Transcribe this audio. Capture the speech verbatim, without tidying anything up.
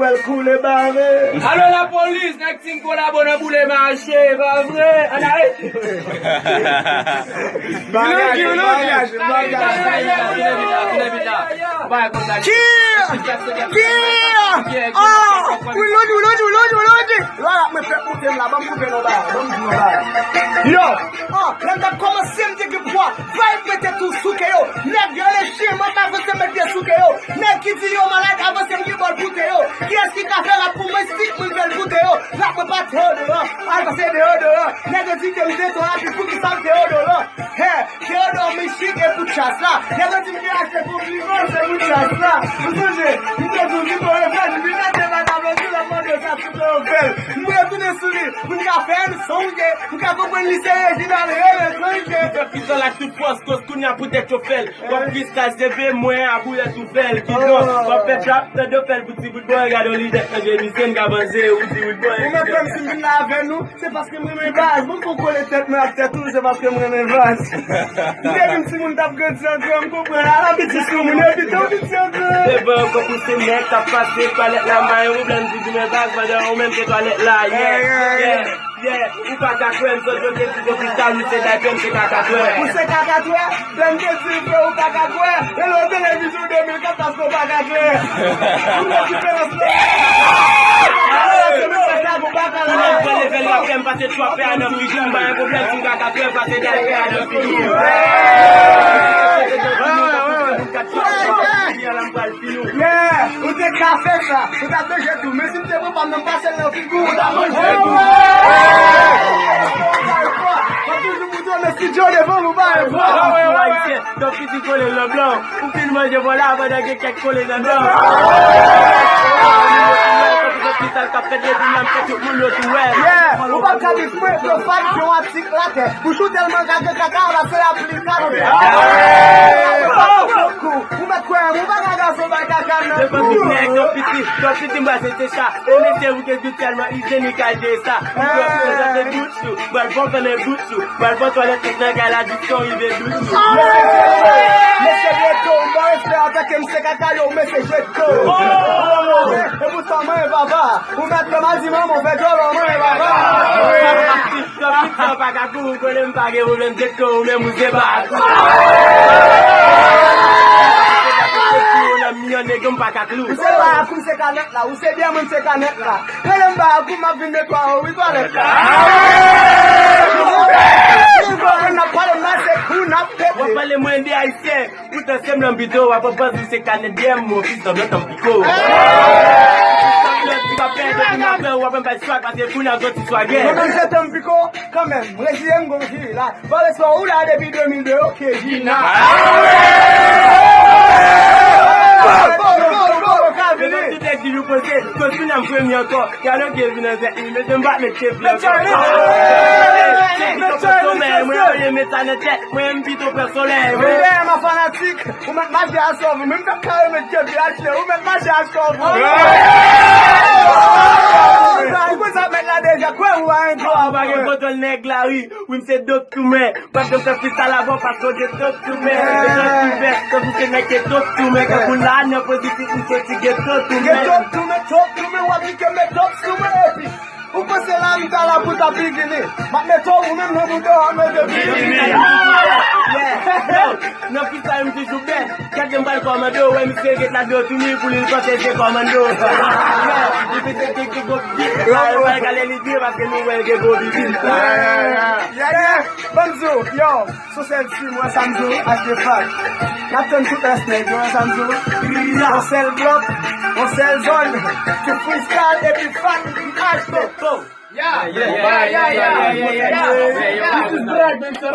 Fè l koule bare. Alo lapolis, nèg Team Kolabo nan boule mache, pa vre? Ann ale. Bagay, bagay, bagay. Ki? Ki? Ah! Wi, lodi, lodi, lodi, lodi. La, la, mwen fè koute m la, ban m koupe non ba, ban m di non ba. Yo! Ah, lè m t ap kòmanse, m te gen pwa. Vibe mete tou souke yo. Nèg yo le chien, mwen ta avanse met pye souke yo. Nèg ki di yo malad, avanse m gen bòl pou te yo. Kiyès ki ka fè rap pou mwen, si mwen fè l pou te yo. Rap mwen pa deodoran, al pase deodoran. Nèg yo di ke m dezoran, pi poukisa m deodoran? Hè, deodoran mwen chik e pou chas la. Nèg yo di m te achte konpliman, se pou chas la. Ou sonje, m te di w ki bon yo fè, m vin mete bay tablo, di l ap mande sa, tout yo fè l. M retounen sou li, pou n ka fè l, sonje. M ka konprann li se Reginald, rele sonje. Fè pizol ak tout fòs, koz kounye a poutèt yo fè l. W ap kris kal seve mwen a boulèt ou fè l. Kidon, w ap fè trap, tande w fè l pou ti bout bòy, gade w lidè nan je misye, n ka panse ou ti bout bòy. Ou mèt frè m si m vin la avè nou, se paske m renmen baz. Bon, fò kole tèt mwen ak tèt ou, se paske m renmen baz. M te vin timoun t ap grandi ankò, m konprann. Ala piti sou moun, yo piti, yo piti ankò. Devan ankò pou se nèg k ap pase twalèt la, mayo pwoblèm di di mwen baz, pandan ou menm se twalèt la, yeah, yeah. Yeah, ou pa ka kwè m, zòt yo te di yo freestyle, ou se daypè, m se kakatwè. Ou se kakatwè? Lè m te di w ke ou pa ka kwè, e lè w televizyon de mil kat paske w pa ka kwè. Ou nan diferans la. Ou nan diferans la, ou pa ka kwè. Ou nan pran level rapè, m pase twapè a nan figi, m pa gen pwoblèm si w kakatwè, pase daypè a nan figi. Yeah, ou te ka fè sa, ou ta te jete tou, men si m te pran pa m nan pase l nan figi w, ou ta manje tou. Mwen toujou pou tou, men si Djo devan m, ou pa reponn. Ayisyen, Top Fiti kole nan blan. Ou fin manje vòlè a pandan gen kèk kole nan blan. Ou pa ka di mwen, yo fat, yo atik latè. Bouch ou tèlman kake kaka, la se lapli k ap fè. Ou mèt kwè, ou pa ka gason bay kaka nan kou. Nèg Top Fiti, Top Fiti, m pase se sa. E mesye, ou te di tèlman ijyenik al de sa. Ou te prezante bout sou, bal fò fèmen bout sou, bal fò twalèt tout nan kay la, diksyon rive dout sou. Mesye Jeto, m ba respè atake m se kaka yo, mesye Jeto. E pou sa, mwen, papa. Ou mèt fè m a di manman, fè djòlò mwen, papa. Kòm si sa pa ka kou, ou konnen m pa gen pwoblèm, se kou ou menm ou se pa kou. Ou nan miyon nèg yo, m pa ka klou. Ou se pa kou, se kanèt la, ou se byen, mwen se kanèt la. Rele m pa kou, m ap vin netwaye, wi, twalèt la. N ap pale mal, se kou n ap pete. W ap pale mwen de Ayisyen. Poutan se m nan pito, w ap panse se kanèt dèyè m, mon fis, tanblan tanm piko. Tanblan ti pa pè, depi m ap fè, w ap bay swag, paske kounye a zòt ti swagè. Mwen menm se tanm piko, kanmenm, reziye m gon ki la. Ba respè ou la depi de mil de, ok, Gina. Yo, yo, yo, yo, yo, ka vini. Yo, tout nèg di nou poze, koz kounye a m premye ankò. Gade w gen vin nan tèt li, mesye m pa met kepi ankò. Se pito pran somèy, mwen anyen met sa nan tèt, mwen m pito pran solèy. Wi, m a fanatik, ou mèt mache a sòv, menm k ap kare met kepi achte, ou mèt mache a sòv. Ou konn sa mèt la deja, kwè ou a yon dwa. Ou pa gen kontwòl nèg la, wi. Wi, m se Doktoumen. Pandan w fè freestyle avè w, paske w gen tout toumen. Bezwen toumen, tankou se nèg ke tout toumen. Kankou la, nan pozitif, m soti gen tout toumen. Gen tout toumen, tout toumen, w ap di ke m met tout toumen, epi ou panse la, m ta la pou ta bigini. M ap mete w, ou menm nan bouda w, w ap mete bigini. Yeah. Yo, nan freestyle, m toujou bèl. Gade m pral kòmande w, wè misye ret la dlo touni pou li, l panse se kòmando. Li pete gen gwo bit, sa yo pral gade li byen paske nou wè l gen gwo bibit. Yeah, yeah. Ban m di w, yo, sou sèl si mwen sa m di w, achte fat. N ap tann tout rès nèg yo, wè sa m di w. Yon sèl blòk, yon sèl zòn, ki freestyle epi fat, achte. Yeah, yeah, yeah, yeah, yeah, yeah, yeah, yeah. This is Brad Benson.